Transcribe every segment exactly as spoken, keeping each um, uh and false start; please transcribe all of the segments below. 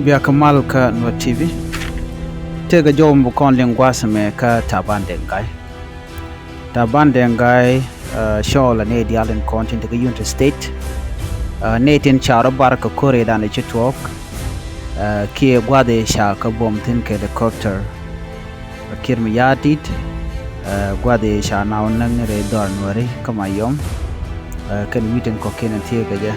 Bia kɛ mal kä Nuer T V. Tëëkɛ jɔw mi bi kɔn liŋ gua̱a̱th ɛmɛ kä Taban Deng Gai. Taban Deng Gai, eh, cɔɔl ɛ nɛy diaal tin kɔn tin te kä Unity State. Eh, nɛy tin ca rɔ bar kɛ ko̱r ëëdan ɛ ci tuɔɔk. Eh, kiɛ gua̱th ëë ca kɛ buɔ̱m thi̱n kɛ helicopter. Kiir Mayardit, eh, gua̱th ëë ca naath näk ni rɛy dhɔr Nuääri kä Mayom, eh, kɛnɛ wi̱i̱ tin kɔ̱kiɛn ɛ thiee kɛ jɛ.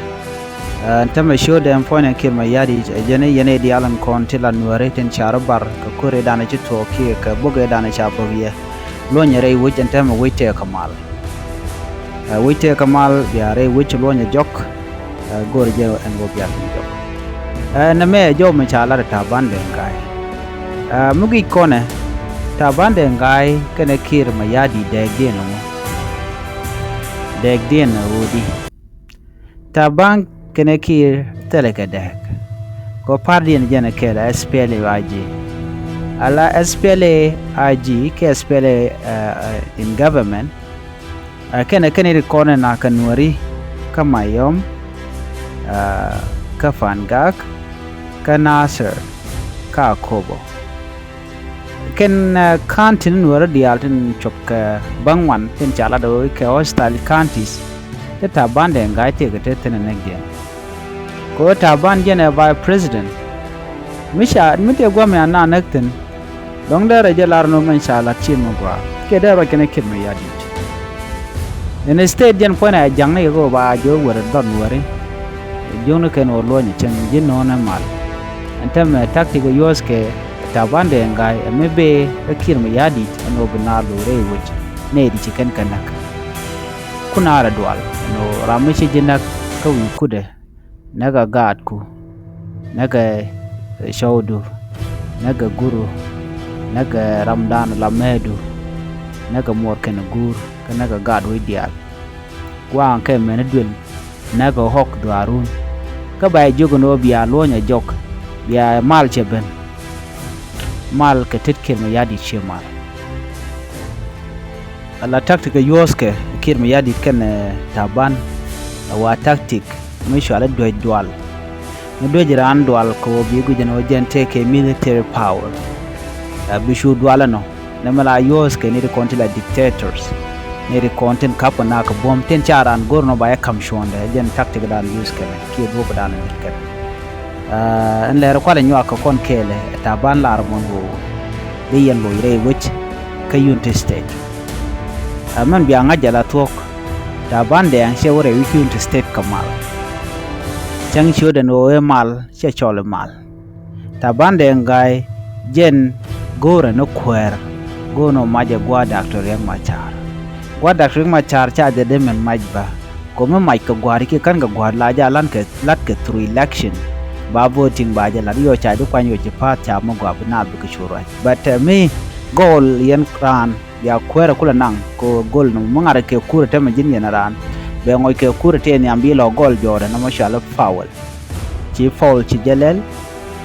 Eh, ɛn täämɛ ciötdɛ ɛn puɔ̱nydɛ Kiir Mayardit, eh, ɛ jɛn i̱ yɛn i̱ diaal ɛn kɔn ti la Nuääri tin ca rɔ bar kɛ ko̱r ëëdan ɛ ci tuɔɔk kiɛ kɛ bok ëëdan ɛ ca bäk yɛ. Luɔ̱nyɛ rɛy wec ɛn täämɛ wec tëëkɛ mal. Eh, wec tëëkɛ mal bia rɛy wec ci luɔ̱nyɛ jɔk. Eh, go̱o̱rɛ jɛ ɛn ɣöö bia kɛ jɔk. Eh, nɛmɛ ɛ jɔw mi ca lat ɛ Taban Deng Gai. Eh, mi guic kɔnɛ, Taban Deng Gai kɛnɛ Kiir Mayardit dääkdiɛn ɛŋu? Dääkdiɛn ɛ ɣöö di? Taban kɛnɛ Kiir thilɛ kɛ dääk. Kɛ partidiɛn jɛn ɛ kɛl ɛ S P L A I G. Ala S P L A I G kɛ S P L A, eh, eh, in government. Ɛ kɛnɛ kɛnɛ ti kɔn ɛ na kä Nuääri, kä Mayom, ɛ, kä Fangak, kä Nasir, kä Akobo. Kɛn, ɛ, county ni Nuääri diaal tin cop kɛ bäŋuan tin ca lat ɣöö kɛ hostile counties. Ti Taban Deng Gai tëëkɛ te thi̱n ɛ näkdiɛn. Kɛ ɣöö Taban jɛn ɛ vice president. Mi ca, mi tëë gua̱a̱th mi a naath näk thi̱n. Dɔ̱ŋ dee rɔ jɛ lar ni mɛn ca lat ciëŋ mi gɔaa kiɛ dee ruac kɛnɛ Kiir Mayardit. Instead jɛn puɔ̱nydɛ a ja̱ŋni kɛ ɣöö ba jiök wër dhɔr Nuääri. Jiökni kɛn ɣöö luɔ̱nyɛ cäŋ ji̱ nööŋɛ mal. Ɛn täämɛ tactic ɛ yuɔ̱thkɛ Taban Deng Gai ɛ mi bëë kä Kiir Mayardit ɛn ɣöö bi naath lo̱c rɛy wec nɛy ti ci kɛn kɛ näk. Kun a rɔ dual ɛn ɣöö ram mi ci ji̱ näk kä wi̱i̱ kutdɛ. Näkɛ gaatku, näkɛ, eh, cɔwdu, näkɛ guru, näkɛ ramdan la mɛɛdu, näkɛ muɔɔr kɛnɛ guur, kä näkɛ gaat wec diaal. Gua̱a̱ŋ kɛ mɛni duël, näkɛ ɣɔ̱k dhuaarun. Kä ba jɛ jiök ɛn ɣöö bia luɔ̱nyɛ jɔk, bia mal cɛ ben. Mal kɛ tet Kiir Mayardit cië mal. Ala tactic ɛ yuɔ̱thkɛ Kiir Mayardit kɛnɛ, eh, Taban, ɛ wa tactic mi cɔal i̱ duec dual. Mi duec raan dual kɛ ɣöö bi guic ɛn ɣöö jɛn tëëkɛ military power. Ɛ bi cu dual ɛnɔ. Nɛmɛ la yuɔ̱thkɛ ni ti kɔn ti la dictators. Ni ti kɔn tin ka̱pkɛ naath kɛ buɔ̱m tin ca raan go̱r ɛnɔ ba jɛ ka̱m cuɔ̱ɔ̱ŋdɛ, jɛn tactic dan use kɛnɛ kiɛ duɔ̱ɔ̱p dan use kɛnɛ. Aa, ɛn lɛr kualɛ nyuak kɛ kɔn kɛɛlɛ, ɛ Taban lar mɔn ɣöö dee yɛn loc rɛy wec kä Unity State. Aa, mɛn bia ŋa̱c jɛ la thuɔ̱k, Taban Deng cɛ wä rɛy wec kä Unity State kɛ mal. Cäŋ ciötdɛ ɛn ɣöö ëë mal, cɛ cɔl i̱ mal. Taban Deng Gai jɛn go̱o̱rɛ ni kuäär, go̱o̱r ni ɣöö macɛ gua̱a̱th Doctor Riek Machar. Gua̱a̱th Doctor Riek Machar ca jɛ dee mɛn mac bä. Kɛ mi mac kɛ gua̱a̱r kiɛ kän kɛ gua̱a̱r la jɛ a la̱t kɛ, la̱t kɛ through election. Ba voting ba jɛ la̱t yɔ ca ji̱ kuany yɔ ci pa̱a̱th ca mi gɔaa bi naath bikɛ cu ruac. But, eh, mi goal yɛn raan bia kuäärä kulɛ naŋ kɛ goal nɔmɔ mi ŋa̱rä kɛ kurɛ tämɛ ji̱n yɛn raan. Bɛ ŋɔc kɛ kurɛ tëë nhiam bi lɔ goal jɔɔrɛ nɔmɔ cɔal i̱ foul. Ci foul ci jɛ lɛl.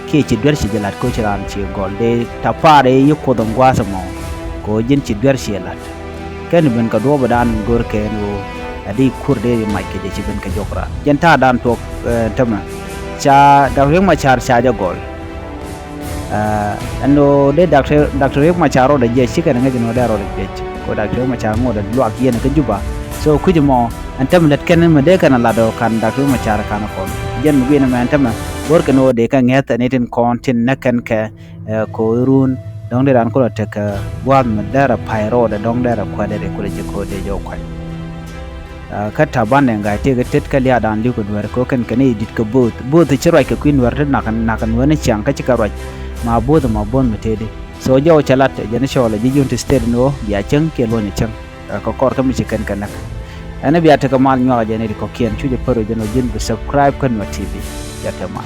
Kiɛ ci duer ci jɛ la̱t kɛ ɣöö ci raan ci gɔl dee ta̱pa̱a̱r i̱ yi Kuoth in gua̱a̱th ɛmɔ. Kɛ ɣöö ji̱n ci duer ci jɛ la̱t. Kɛn ben kɛ duɔ̱ɔ̱p ëëdan görkɛ ɛn ɣöö a di kur dee ri mac kɛ jɛ ci ben kɛ jɔk raan. Jɛn ta̱a̱dan tuɔk, eh, tämɛ. Ca Doctor Riek Machar ca jɛ gɔl. Eh, ɛn ɣöö dee Doctor, Doctor Riek Machar rɔɔdɛ jɛ ci kɛn ŋäc ɛn ɣöö dee rɔɔdɛ jɛ. Kɛ ɣöö Doctor Riek Machar ŋot ɛ luak yɛn kä Juba. So kui̱c ɛmɔ, ɛn tämɛ lät kɛn mi dee kɛn a lat ɔ kan Doctor Riek Machar kan kɔn. Jɛn mi gui̱n ɛmɛ ɛn tämɛ, go̱rkɛ ni ɣöö dee kɛ ŋi̱eth ɛ ni tin kɔn tin näk kɛn kɛ, eh, ko̱o̱run, dɔ̱ŋ dee raan kulɛ tekɛ gua̱a̱th mi dee rɛ pay rɔɔdɛ, dɔ̱ŋ dee rɛ kuädɛ rɛ kulɛ ji̱ ko̱o̱r dee jɔw kuany. Ah, kä Taban Deng Gai tëëkɛ tet kä lia̱a̱dan li̱w kɛ Nuäär kɛ ɣöö kɛn kɛn i̱ di̱t kɛ bo̱o̱th. Bo̱o̱th ci ruac kɛ kui̱ Nuäär ti nak, nak Nuäär ni ciaŋ kä ci kɛ ruac. Ma bo̱o̱th ma bo̱o̱th mi tëëdi. So jɔw cɛ lat, jɛn cɔɔl ɛ ji̱ Unity State ni ɣöö bia cäŋ kiɛ luɔ̱nyɛ cäŋ. Ɛ, kɛ kɔr kä mi ci kɛn kɛ näk. Ɛn ɛ bia tekɛ mal nyuak jɛ ni ti kɔ̱kiɛn, cu jɛ pär jɛ ni ɣöö ji̱n bi subscribe kä Nuer T V. Bia tekɛ mal.